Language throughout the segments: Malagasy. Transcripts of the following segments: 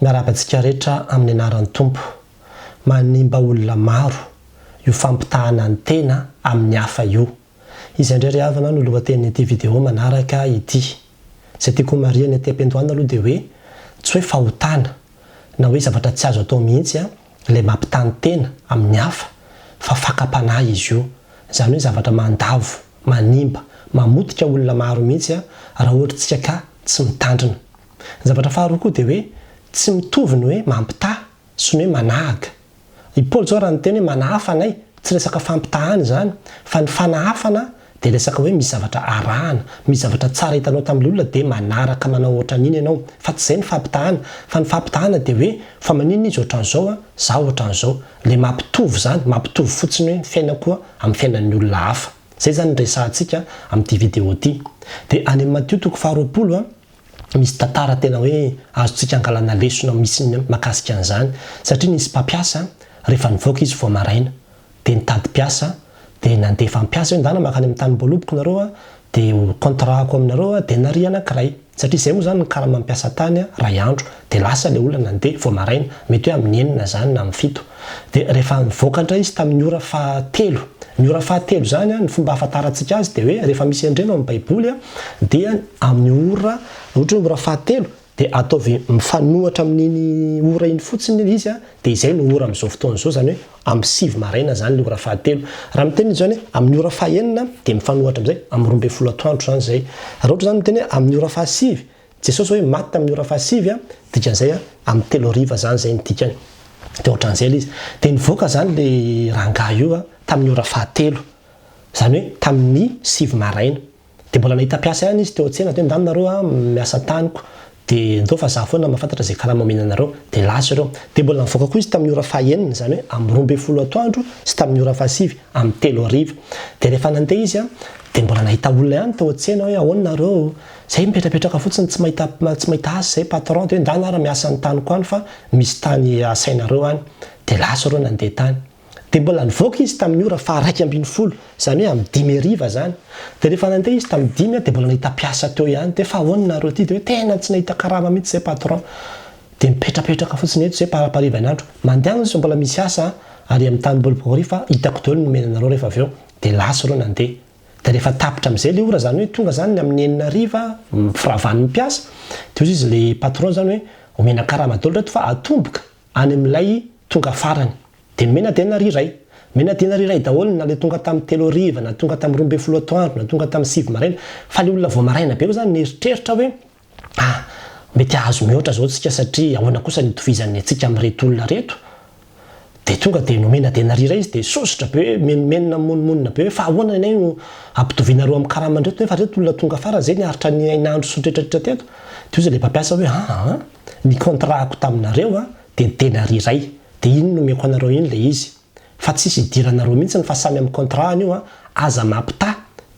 Miarahaba antsika rehetra amin'ny anaran'ny Tompo. Manimba olona maro io fampitahana ny tena amin'ny hafa io. Izay indray ry havana no lohatenin'ity video manaraka ity. Izay tiako homarihana ety am-piandohana aloha dia hoe tsy hoe fahotana na hoe zavatra tsy azo atao mihitsy ilay mampitaha ny tena amin'ny hafa fa fakam-panahy izy io. Izany hoe zavatra mandavo, manimba, mamotika olona maro mihitsy raha ohatra isika ka tsy mitandrina. Ny zavatra faharoa koa dia hoe tsy mitovy ny hoe mampitaha sy ny hoe manahaka. I Paoly izao raha niteny hoe manahafa anay, tsy resaka fampitahana izany, fa ny fanahafana dia resaka hoe misy zavatra arahana, misy zavatra tsara hitanao tamin'ilay olona dia manaraka manao ohatran'iny ianao, fa tsy izay ny fampitahana, fa ny fampitahana dia hoe fa maninona izy ohatran'izao an, za ohatran'izao, ilay mampitovy izany, mampitovy fotsiny hoe ny fiainako amin'ny fiainan'ny olona hafa. Izay izany no resahantsika amin'ity video ity. Dia any amin'ny Matio toko faharoapolo an, misy tantara tena hoe azontsika angalana lesona misy makasika an'izany satria nisy mpampiasa rehefa nivoaka izy vao maraina dia nitady mpiasa dia nandefa mpiasa hoe ndana mankany amin'ny tanim-boaloboko nareo a dia ho contrat-ko aminareo a dia narihy anankiray satria izay moa izany ny karaman'ny mpiasa tany ray andro dia lasa ilay olona nandeha vao maraina mety hoe amin'ny enina izany na amin'ny fito Dia rehefa nivoaka indray izy tamin'ny ora fahatelo. Ny ora fahatelo izany, ny fomba ahafantarantsika azy dia hoe rehefa misy an'ireny ao amin'ny Baiboly dia amin'ny ora, ohatra hoe ora fahatelo, dia ataovy mifanohitra amin'iny ora iny fotsiny ilay izy dia izay no ora amin'izao fotoana izao, izany hoe amin'ny sivy maraina izany ilay ora fahatelo. Raha miteny izy izany hoe amin'ny ora fahenina dia mifanohitra amin'izay amin'ny 12 atoandro izany izay. Raha ohatra izany miteny hoe amin'ny ora fahasivy Jesosy hoe maty tamin'ny ora fahasivy an, dikan'izay an, amin'ny telo hariva zany zay ny dikany. Dia ohatran'izay ilay izy. Dia nivoaka zany ilay rangahy io an, tamin'ny ora fahatelo. Izany hoe tamin'ny sivy maraina. Dia mbola nahita mpiasa ihany izy teo an-tsena, dia hoe ndany nareo an, miasa taniko, dia ndao fa za foana mahafantatra izay karama omena anareo. Dia lasa ireo. Dia mbola nivoaka koa izy tamin'ny ora fahenina, izany hoe amin'ny 12 atoandro sy tamin'ny ora fahasivy, amin'ny telo hariva. Dia rehefa nandeha izy an, dia mbola nahita olona ihany teo an-tsena hoe ahoana nareo, Zay mipetrapetraka fotsiny tsy mahita tsy mahita asa zay patron de hoe ndana ara miasa ny taniko any fa misy tany asainareo any de lasa ireo nandeha tany de mbola nivoaka izy tamin'ny ora faha 11 zany hoe amin'ny dimy hariva zany de rehefa nandeha izy tamin'ny dimy de mbola nahita mpiasa teo ihany de fa ahoana nareo ty de hoe tena tsy nahita karama mihitsy zay patron de mipetrapetraka fotsiny eto zay parapariva ny andro mandehana izy fa mbola misy asa ary amin'ny tany Bolibory fa hitako daholo ny nomena anareo rehefa avy eo de lasa ireo nandeha Dia rehefa tapitra amin'izay ilay ora, izany hoe tonga izany ny amin'ny enina hariva, firavan'ny mpiasa, dia hoy izy ilay patron izany hoe omena karama daholo ireto fa atomboka any amin'ilay tonga farany. Dia nomena denary iray. Nomena denary iray daholo na ilay tonga tamin'ny telo hariva, na tonga tamin'ny 12 atoandro, na tonga tamin'ny sivy maraina. Fa ilay olona vao maraina be koa izany nieritreritra hoe ah, mety hahazo mihoatra izao tsika satria ahoana kosa ny hitovizan'ny antsika amin'ireto olona ireto. Dia tonga dia nomena denaria iray izy dia sosotra be hoe menomenona mimonomonona be hoe fa ahoana ny anay no ampitovianareo amin'ny karaman'ireto nefa ireto olona tonga farany izay niaritra ny hainandro sy ny retraretra teto. Dia hoy ilay mpampiasa hoe aa ny contrat-ko taminareo dia denaria iray dia iny nomeko anareo iny ilay izy fa tsisy idiranareo mihitsy fa samy amin'ny contrat-ny io an, aza mampitaha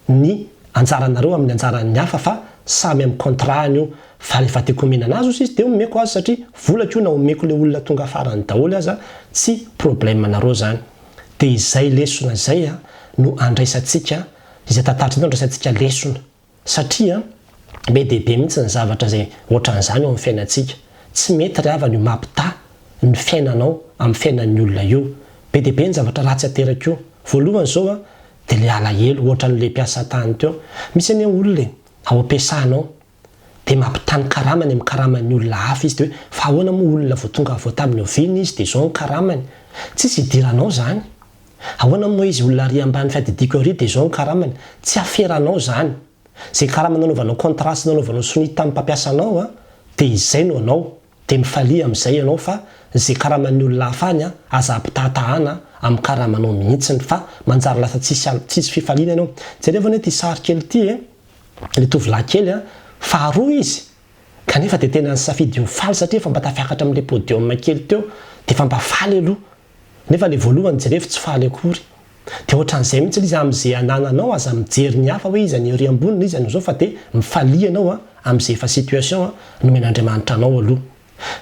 ny anjaranareo amin'ny anjaran'ny hafa fa samy amin'ny contrat-ny io fa rehefa tiako omena anazy ozy izy dia omeko azy satria volako io na omeko ilay olona tonga farany daholo aza tsy problème nareo zany dia izay lesona izay no andraisantsika izay tantara izay no andraisantsika lesona satria be dia be mihitsy ny zavatra izay ohatran'izany eo amin'ny fiainantsika tsy mety ry havana io mampitaha ny fiainanao amin'ny fiainan'ny olona io be dia be ny zavatra ratsy aterak'io voalohany izao an Dia le alahelo ohatran'le mpiasa tany teo. Misy anie olona e, ao am-piasana ao, dia mampitaha ny karamany amin'ny karaman'ny olona hafa izy, dia hoe fa ahoana moa olona vao tonga vao tamin'ny oviana izy dia izao ny karamany? Tsisy idiranao izany. Ahoana moa izy olona ary ambany fiadidiako ary dia izao ny karamany? Tsy aferanao izany. Izay karama nanaovanao contrat sy nanaovanao sonia tamin'ny mpampiasa anao an, dia izay no anao. Dia mifalia amin'izay ianao fa ze karaman'ny olona hafa any aza ampitahatahana amin'ny karamanao mihitsiny fa manjary lasa tsisy tsisy fifaliana ianao. Jerevo anie ity sary kely ity e, le tovolahy kely an, faharoa izy kanefa dia tena nisafidy ho faly satria efa mba tafiakatra amin'le podium kely teo dia efa mba faly aloha. Nefa le voalohany jerevo tsy faly akory. Dia ohatran'izay mihitsy ilay izy amin'izay anananao aza mijery ny hafa hoe iza ny ery ambony na iza no izao fa dia mifalia ianao amin'izay efa situation nomen'Andriamanitra anao aloha.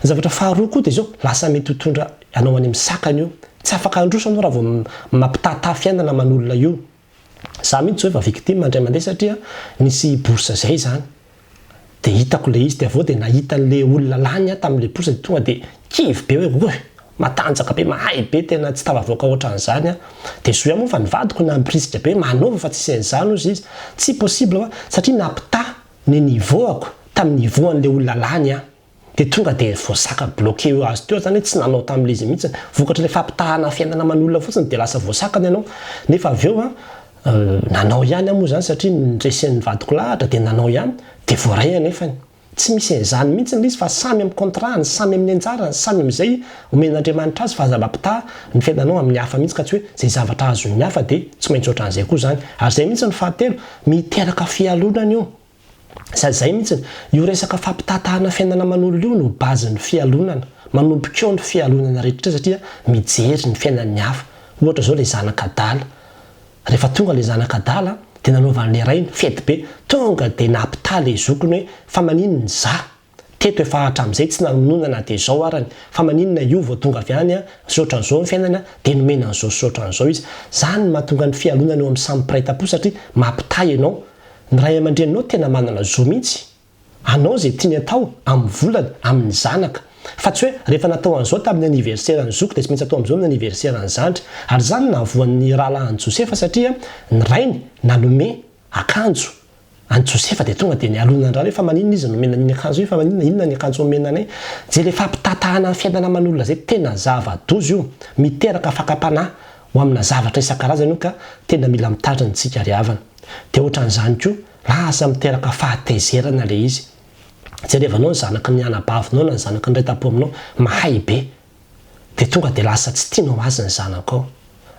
Ny zavatra faharoa koa dia izao, lasa mety hitondra anao any amin'ny sakana io. Tsy afaka handroso ianao raha vao mampitahataha fiainana aman'olona io. Za mihitsy zao efa victime indray mandeha satria nisy bourse zay zany. Dia hitako ilay izy, dia avy eo dia nahita an'ilay olona lany aho tamin'ilay bourse dia tonga dia kivy be hoe oy! Matanjaka be, mahay be, tena tsy tafavoaka ohatran'izany aho. Dia zo ihany moa fa ny vadiko nampirisika be hoe manaova fa tsisy an'izany hozy izy. Tsy possible hoa, satria nampitaha ny niveau-ako tamin'ny niveau an'ilay olona lany aho. Dia tonga dia voasaka bloqué eo azy teo aho izany hoe tsy nanao tamin'ilay izy mihitsy. Vokatr'ilay fampitahana fiainana aman'olona fotsiny dia lasa voasakana ianao. Nefa avy eo an, nanao ihany aho moa izany satria noresen'ny vadiko lahatra dia nanao ihany, dia voaray anefany. Tsy misy an'izany mihitsy ilay izy fa samy amin'ny contrat-ny, samy amin'ny anjarany, samy amin'izay omen'Andriamanitra azy fa aza mampitaha ny fiainanao amin'ny hafa mihitsy ka tsy hoe izay zavatra azon'ny hafa dia tsy maintsy ohatran'izay koa izany. Ary izay mihitsy ny fahatelo, miteraka fialonana io. Sady izay mihitsy, io resaka fampitahatahana fiainana aman'olona io no base-n'ny fialonana. Manomboka eo ny fialonana rehetra satria mijery ny fiainan'ny hafa. Ohatra izao ilay zanaka adala. Rehefa tonga ilay zanaka adala dia nanaovan'ilay rainy fety be, tonga dia nampitaha ilay zokiny hoe fa maninona izaho teto efa hatramin'izay tsy namonoana na dia izao arany, fa maninona io vao tonga avy any sy ohatran'izao ny fiainany dia nomena an'izao sy ohatran'izao izy. Izany no mahatonga ny fialonana eo amin'ny samy mpiray tampo satria mampitaha ianao. Ny ray aman-dreninao tena manana zo mihitsy. Hanao izay tiany atao amin'ny volany, amin'ny zanaka. Fa tsy hoe rehefa natao an'izao tamin'ny anniversaire-n'ny zoky dia tsy maintsy atao amin'izao ny anniversaire-n'ny zandry. Ary izany no nahavoa ny rahalahin'i Josefa satria ny rainy nanome akanjo an'i Josefa dia tonga dia nialona ny rahalahy hoe fa maninona izy nomena an'iny akanjo iny, fa maninona, inona ny akanjo omena anay. Izay ilay fampitatahana ny fiainana aman'olona izay tena zava-doza io, miteraka fakam-panahy ho amina zavatra isan-karazany io ka tena mila mitandrina isika ry havana. Dia ohatran'izany koa Lasa miteraka fahatezerana ilay izy. Jerevanao ny zanaky ny anabavinao na ny zanaky ny iray tampo aminao, mahay be. Dia tonga dia lasa tsy tianao azy ny zanakao.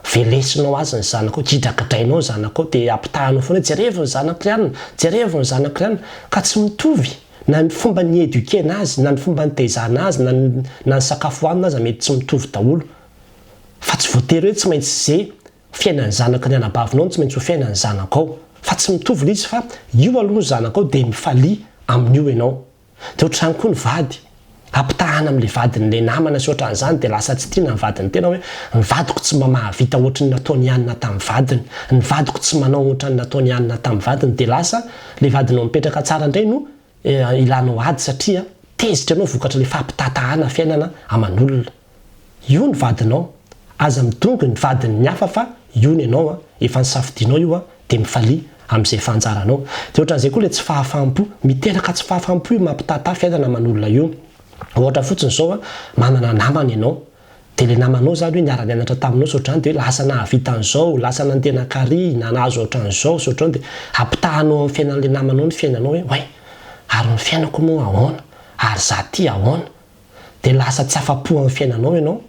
Velesinao azy ny zanakao, gidragidrainao ny zanakao, dia ampitahanao foana hoe jerevo ny zanak'i Rianina, jerevo ny zanak'i Rianina. Ka tsy mitovy na ny fomba ni-eduquer-na azy, na ny fomba nitaizana azy, na ny na ny sakafo hohanina aza mety tsy mitovy daholo. Fa tsy voatery hoe tsy maintsy ze Fiainan'ny zanaky ny anabavinao no tsy maintsy ho fiainan'ny zanakao. Fa tsy mitovy ilay izy fa io aloha ny zanakao dia mifalia amin'io ianao. Dia ohatr'izany koa ny vady. Ampitahana amin'ilay vadin'ilay namana sy ohatran'izany dia lasa tsy tiana ny vadin'ny tena hoe ny vadiko tsy mba mahavita ohatry ny nataon'i anona tamin'ny vadiny, ny vadiko tsy manao ohatran'ny nataon'i anona tamin'ny vadiny dia lasa ilay vadinao mipetraka tsara indray no ilanao ady satria tezitra ianao vokatr'ilay fampitatahana fiainana aman'olona. Io ny vadinao, aza midongy ny vadin'ny hafa fa io ny anao an, efa nisafidianao io an, dia mifalia amin'izay efa anjaranao. Dia ohatran'izay koa ilay tsy fahafaham-po, miteraka tsy fahafaham-po io mampitata fiainana aman'olona io. Ohatra fotsiny izao an, manana namana ianao, dia ilay namanao izany hoe niara-nianatra taminao sy ohatr'izany dia hoe lasa nahavita an'izao, lasa nandeha nankary, na nahazo ohatran'izao sy ohatr'izao dia ampitahanao amin'ny fiainan'ilay namanao ny fiainanao hoe oay, ary ny fiainako moa ahoana, ary za ty ahoana? Dia lasa tsy afa-po amin'ny fiainanao ianao,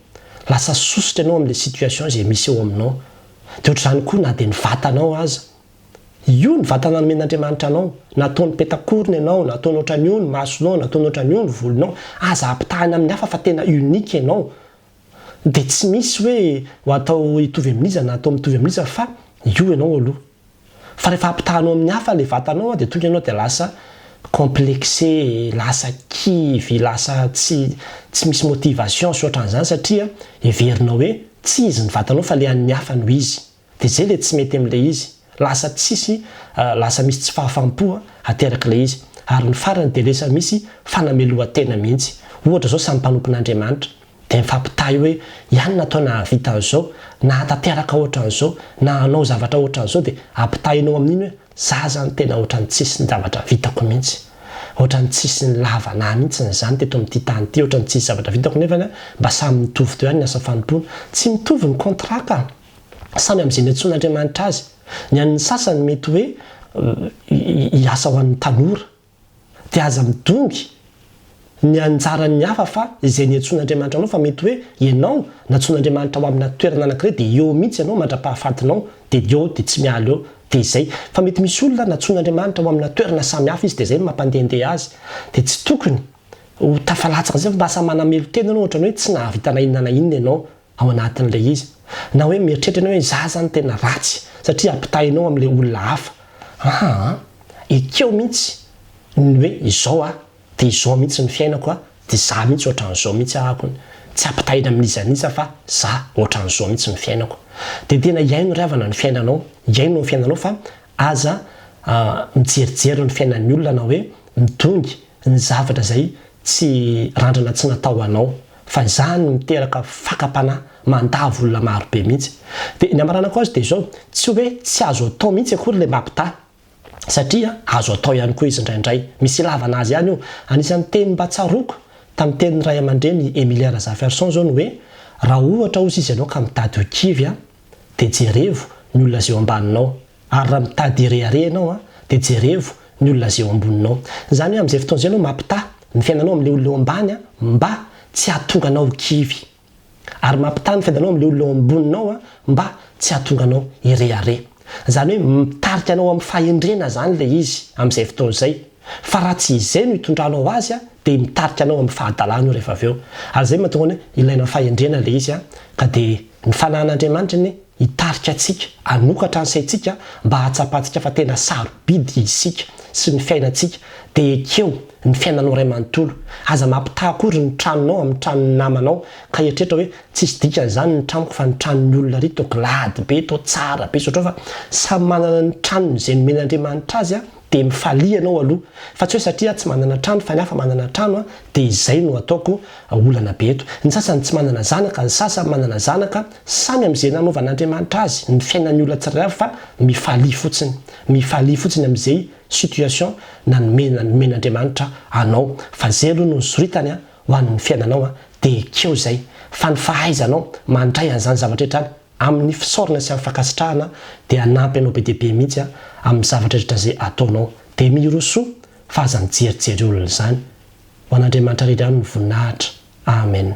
lasa sosotra ianao amin'ilay situation izay misy eo aminao. Dia ohatr'izany koa na dia ny vatanao aza. Io ny vatana nomen'Andriamanitra anao, nataony petakorona ianao, nataony ohatran'io ny masonao, nataony ohatran'io ny volonao, aza ampitahina amin'ny hafa fa tena unique ianao. Dia tsy misy hoe ho atao hitovy amin'iza na atao mitovy amin'iza fa io ianao aloha. Fa rehefa ampitahanao amin'ny hafa ilay vatanao dia tonga ianao dia lasa complexé, lasa kivy, lasa tsy tsy misy motivation sy ohatran'izany satria heverinao hoe tsy izy ny vatanao fa ilay an'ny hafa no izy. Dia izay ilay tsy mety amin'ilay izy. Lasa tsisy, lasa misy tsy fahafaham-po aterak'ilay izy. Ary ny farany dia lesa misy fanamelohan-tena mihitsy. Ohatra izao samy mpanompon'Andriamanitra. Dia mifampitaha eo hoe ihany natao nahavita an'izao, nahatanteraka ohatran'izao, na hanao zavatra ohatran'izao dia ampitahainao amin'iny hoe za zany tena ohatran'ny tsisy ny zavatra vitako mihitsy. Ohatran'ny tsisy nilava anah mihitsy izany teto amin'ity tany ity, ohatran'ny tsisy zavatra vitako nefany mba samy mitovy teo ihany ny asa fanompoana. Tsy mitovy ny contrat ka! Samy amin'izay niantsoan'Andriamanitra azy. Ny an'ny sasany mety hoe hiasa ho an'ny tanora. Dia aza midongy ny anjaran'ny hafa fa izay niantsoan'Andriamanitra anao fa mety hoe ianao nantsoin'Andriamanitra ho amina toerana anankiray dia eo mihitsy ianao mandra-pahafatinao dia eo dia tsy miala eo dia izay fa mety misy olona nantsoin'Andriamanitra ho amina toerana samy hafa izy dia izay no mampandehandeha azy dia tsy tokony ho tafalatsaka izay fa lasa manamelo-tena ianao ohatran'ny hoe tsy nahavita na inona na inona ianao ao anatin'ilay izy. Na hoe mieritreritra ianao hoe izaho izany tena ratsy satria ampitahainao amin'ilay olona hafa. Aa! Ekeo mihitsy ny hoe izao aho, dia izao mihitsy ny fiainako a, dia izaho mihitsy ohatran'izao mihitsy aho akony. Tsy ampitahaina amin'iza n'iza fa izaho ohatran'izao mihitsy ny fiainako. Dia tena iaino ry havana ny fiainanao, iaino ny fiainanao fa aza mijerijery ny fiainan'ny olona na hoe. midongy ny zavatra izay tsy randrana tsy natao ho anao. Fa izany miteraka fakam-panahy mandavo olona maro be mihitsy. Dia ny hamaranako azy dia izao, tsy hoe tsy azo atao mihitsy akory ilay mampitaha. Satria azo atao ihany koa izy indraindray. Misy ilavana azy ihany io. Anisan'ny teny mba tsaroako tamin'ny tenin'ny ray aman-dreny Emilia Razafiarison izao ny hoe, raha ohatra hozy izy ianao ka mitady ho kivy dia jerevo ny olona izay eo ambaninao. Ary raha mitady hirehareha ianao dia jerevo ny olona izay eo amboninao. Izany hoe amin'izay fotoana izay ianao mampitaha ny fiainanao amin'ilay olona eo ambany mba tsy hahatonga anao ho kivy. Ary mampitaha ny fiainanao amin'ilay olona eo amboninao mba tsy hahatonga anao hirehareha. Izany hoe mitarika anao amin'ny fahendrena izany ilay izy amin'izay fotoana izay. Fa raha tsy izay no itondranao azy dia mitarika anao amin'ny fahadalana io rehefa avy eo. Ary izay no mahatonga ny hoe ilaina fahendrena ilay izy ka dia ny fanahin'Andriamanitra anie hitarika antsika, hanokatra ny saintsika mba hahatsapantsika fa tena sarobidy isika sy ny fiainantsika, dia ekeo ny fiainanao iray manontolo. Aza mampitaha akory ny tranonao amin'ny tranon'ny namanao ka hieritreritra hoe tsisy dikany izany ny tranoko fa ny tranon'ny olona ary toa glady be, toa tsara be, sotrao fa samy manana ny tranony izay nomen'Andriamanitra azy dia mifalia ianao aloha fa tsy hoe satria aho tsy manana trano fa ny hafa manana trano dia izay no ataoko olana be eto. Ny sasany tsy manana zanaka, ny sasany manana zanaka, samy amin'izay nanaovan'Andriamanitra azy ny fiainan'ny olona tsirairay avy fa mifalia fotsiny. Mifalia fotsiny amin'izay situation nanome nomen'Andriamanitra anao fa izay aloha no nosoritany ho an'ny fiainanao dia ekeo izay fa ny fahaizanao mandray an'izany zavatra rehetra any Amin'ny fisaorana sy amin'ny fankasitrahana dia hanampy anao be dia be mihitsy amin'ny zavatra rehetra izay ataonao. Dia mirosoa fa aza mijerijery olona izany. Ho an'Andriamanitra irery ihany ny voninahitra. Amen.